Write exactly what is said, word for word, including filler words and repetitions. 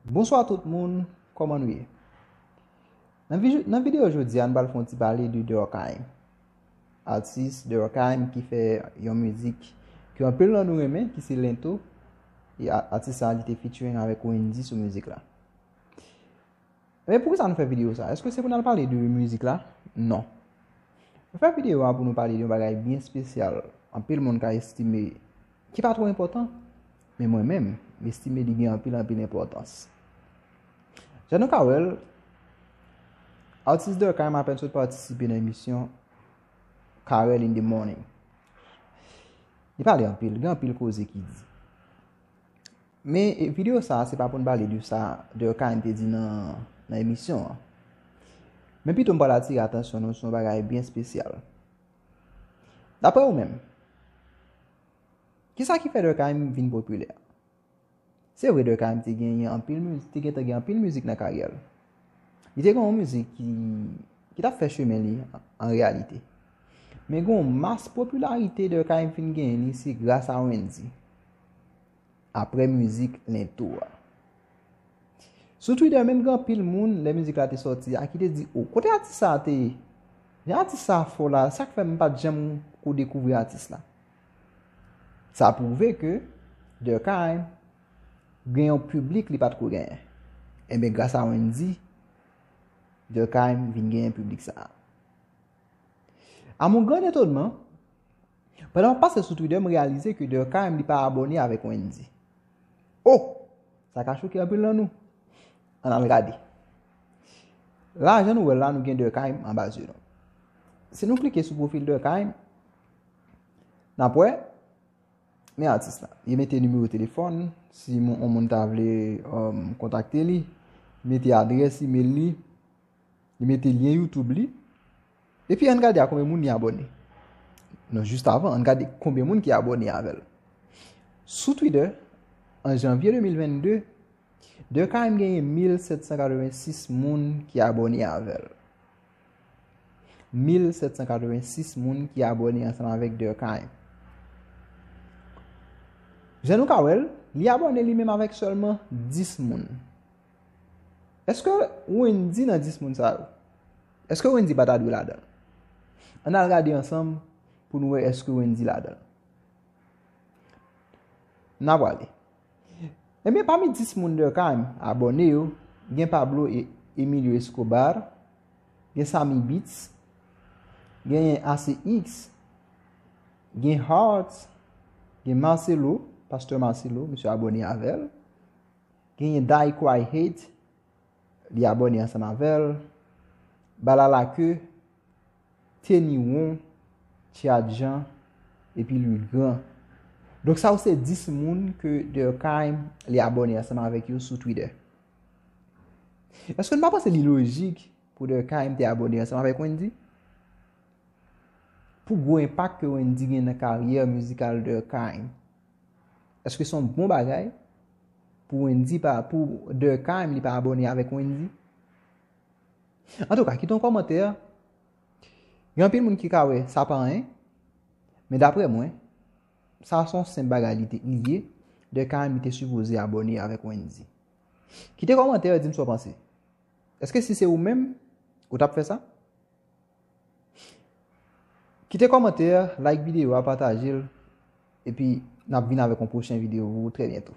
Bonswa tout moun, kòman nou ye? Nan vi- nan videyo jodi a, nou pral fè yon ti pale de Durkheim. Atis Durkheim ki fè yon mizik ke anpil nan nou renmen, ki se Lento. E a- atis sa a, li te featuring avèk Wendyy sou mizik la. Men poukisa nou fè videyo sa? Èske se pou n al pale de mizik la? Non. Nou fè videyo a pou nou pale de yon bagay byen espesyal. Anpil moun ka estime ki pa twò enpòtan, men mwen menm, m estime li gen anpil, anpil enpòtans. Jan nou ka wè l, atis Durkheim apèn sot patisipe nan emisyon Carel in the Morning. Li pale anpil, gen anpil koze ki di. Men e, videyo sa a, se pa pou n pale de sa Durkheim te di nan, nan emisyon an. Men pito m pral atire atansyon nou sou yon bagay byen espesyal. Daprè ou menm, kisa ki fè Durkheim vin popilè? Se vre, Durkheim te genyen anpil miz- te gentan gen anpil mizik nan karyè l. Li te gen yon mizik ki, ki t ap fè chemen li an reyalite. Men gen yon mas popilarite Durkheim fin genyen li, se gras a Wendyy. Apre mizik Lento a. Sou Twitter menm, gen anpil moun, lè mizik la te sòti a, ki te di, "O, kote atis sa a te ye? Jan atis sa a fò la, sa k fè m pa t janm ko dekouvri atis la?" Sa pwouve ke Durkheim gen yon piblik li pa t ko genyen. Enben, gras a Wendyy, Durkheim vin genyen piblik sa a. A mon grand etonman, pandan m ap pase sou Twitter, m reyalize ke Durkheim li pa abòne avèk Wendyy. O! Sa ka choke anpil nan nou. Ann al gade. La, jan nou wè l la, nou gen Durkheim anba zye nou. Si nou klike sou pwofil Durkheim, n ap wè, men atis la. Li mete nimewo telefòn, si moun, yon moun ta vle um, kontakte li, li mete adrès email li, li mete lyen YouTube li. Epi ann gade a konbyen moun li abòne. Non, jis avan, ann gade konbyen moun ki abòne avè l. Sou Twitter, an janvye de mil vennde, Durkheim genyen mil sèt san katrevensis moun ki abòne avè l. Mil sèt san katrevensis moun ki abòne ansanm avèk Durkheim. Jan nou ka wè l, li abòne li menm avèk sèlman dis moun. Èske Wendyy nan dis moun sa yo? Èske Wendyy pa ta dwe ladan l? Ann al gade ansanm pou nou wè èske Wendyy ladan l. N a prale. Ebyen, pami dis moun Durkheim abòne yo, gen Pablo e Emilio Escobar, gen Sammy Beats, genyen A C X, gen Heart, gen Marcelo, Pastè Marcelo, misye abòne avè l. Genyen Die Cry Hate, li abòne ansanm avè l. Balalake, Teniwon, Tchadjan, epi Louis Grand. Donk sa yo se dis moun ke Durkheim li abòne ansanm avèk yo sou Twitter. Èske n pa panse li lojik pou Durkheim te abòne ansanm avèk Wendyy? Pou gwo enpak ke Wendyy gen nan karyè mizikal Durkheim, èske se yon bon bagay pou Wendyy pa, pou Durkheim li pa abòne avèk Wendyy? Antouka, kite yon kòmantè. Gen anpil moun ki ka wè sa pa anyen, men daprè mwen, sa se yon senp bagay li te, li ye. Durkheim li te sipoze abòne avèk Wendyy. Kite kòmantè, di m sa w panse. Èske si se ou menm, ou t ap fè sa? Kite kòmantè, like videyo a, pataje l, epi n ap vin avèk yon pwochen videyo pou ou trè byento.